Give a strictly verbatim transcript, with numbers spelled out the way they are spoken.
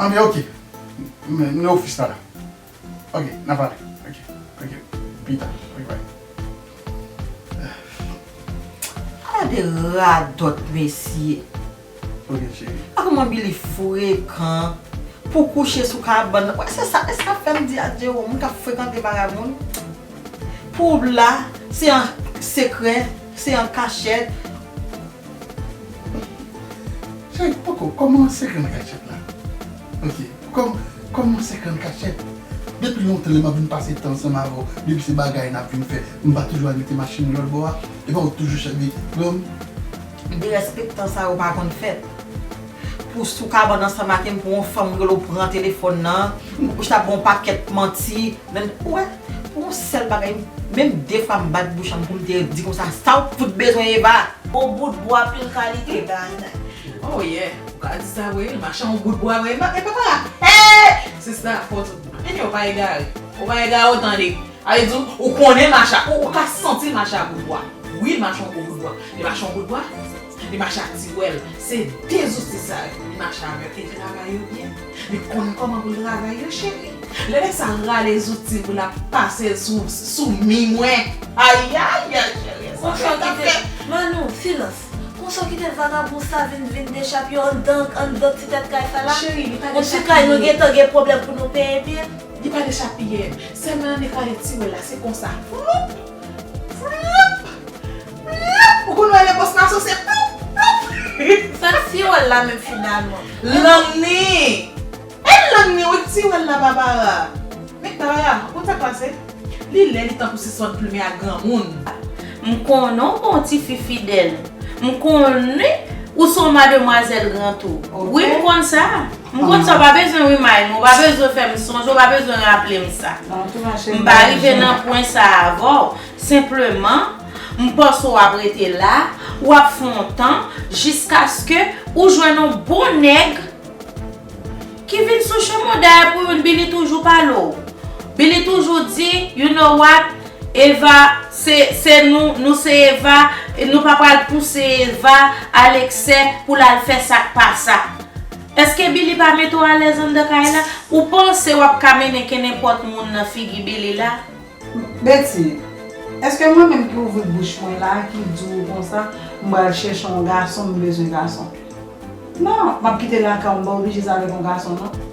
Anben, ok. M, m nan ofis la la. Ok, n a pale. Ok, ok. Pita. Ok, bye. Gade radòt, mesye. Ok, cheri. A kòman Billy frekan pou kouche sou kabann nan. Wè, se sa, se sa fè m di a Jerome, moun k ap frekante vagabon. Pou w la, se an sekrè, se an kachèt. Cheri, poko, kòman sekrè nan kachèt la? Ok, kòm, kòman sekrè nan kachèt? Depi lontan lè m ap vin pase tan ansanm avè w, depi se bagay n ap vin fè, m pa toujou al mete machin nan lòt bò a, epa ou toujou chèvi pran m? Derespektan sa yo pa konn fèt. Pou sou kabann ansanm ak m, pou yon fanm rele w pran telefòn nan, ou chita ba yon pakèt manti, nan, ou wè, pou yon sèl bagay, menm de fwa m bat bouch an m pou m te di konsa, sa w fout bezwen Eva? Yon bout bwa pil kalite. Oh yeah, ou ka di sa vre, wi, machann yon bout bwa vre, e pa, e pa la. Hey! Sista, fò tout. Anyway, ou pa egare. Ou pa egare, ou tande. Sa vle di, ou konnen machann, ou, ou ka santi machann yon bout bwa. Wi, machann yon gwo bout bwa. Li machann yon bout bwa, li mache ak ti wèl. Se de zouti sa yo. Li mache avèk, li travay yo byen. Li konn kòman pou l travay yo, cheri. Lè nèg sa rale zouti pou l ap pase sou, sou mi mwen. Ayayay, cheri, sa Konsa fè kite, zafè. Manou, silans. Konsa kite vagabon sa vin, vin dechapye anndan, anndan ti tèt kay sa la. Cheri, li pa Yon ti kay nou dechapye. Gentan gen pwoblèm pou nou peye byen. Li pa dechapye. Sèlman annik rale ti wèl la, se konsa. Floup! Floup! Floup! Ou konn wè lè bòs maso se floup, floup! Sa ti wèl la menm finalman. Lanni! E lanni, wi, ti wèl la, Babara. Men Babara, ou konn sa k pase? Li lè li tankou sispann plimen ak granmoun. M konnen w pa yon tifi fidèl. M konnen ou se yon mademwazèl gran tou. Wi, m konn sa. M konn sa, ou pa bezwen remind mwen, ou pa bezwen fè m sonje, ou pa bezwen raple m sa. M pa rive nan pwen sa avè w. Senpleman, m panse w ap rete la, w ap fè yon tan, jiskaske ou jwenn yon bon nèg ki vin sou chemen w. Dayè pou youn, Billy toujou pale w. Billy toujou di, you know what, Eva, se, se nou, nou se Eva, e nou pa pral pouse Eva a leksè pou l al fè sa k pa sa. Èske Billy pa mete w alèz anndan kay la? Ou panse w ap ka mennen kenenpòt moun nan figi Billy la? Betty, èske mwen menm ki ouvri bouch mwen la, ki di w konsa, m pral chèche yon gason, m bezwen gason? Non, m ap kite lakay w, m pa oblije sa avèk yon gason, non.